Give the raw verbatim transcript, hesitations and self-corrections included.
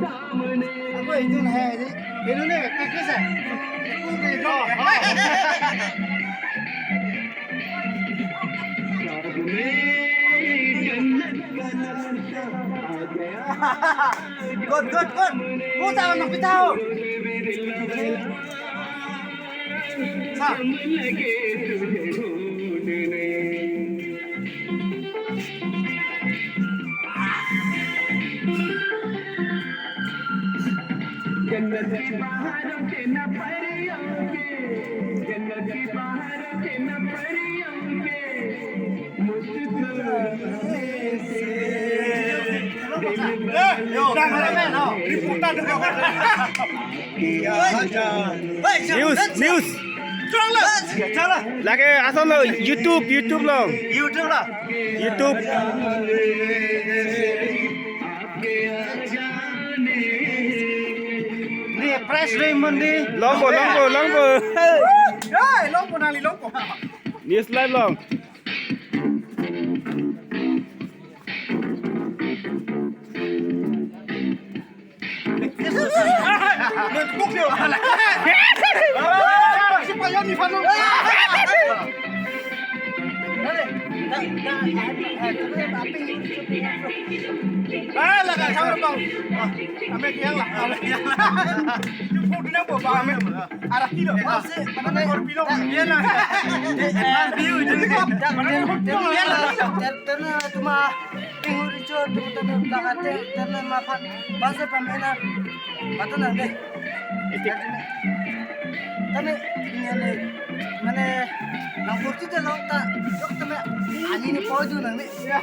Ako itu na hai, ini ne, practice hai. Itu ke itu. Good, good, good. Puta na pitao. Sa. जन्नत की बहारों के न परियों के, जन्नत की बहारों के न परियों के, मुस्कुराने से दिल बहलाने से। News, news. Lake ason lo YouTube, YouTube lo. YouTube lo. YouTube. Ni press ring mundi. Longpo, longpo, longpo. Hey, longpo nangli longpo. News live long. Arah kilo. Masih, mana? Kor pilo. Iya lah. Eh, eh, view jadi. Mana? Ter-, terna cuma tinggal rico, terna, terna, terna mapan. Bahasa pamena. Batan nang deh. Tame, ini nih, mana? Nang kursi deh lo ta. Yok tame. Ani ni poi tu nang ni. Ya.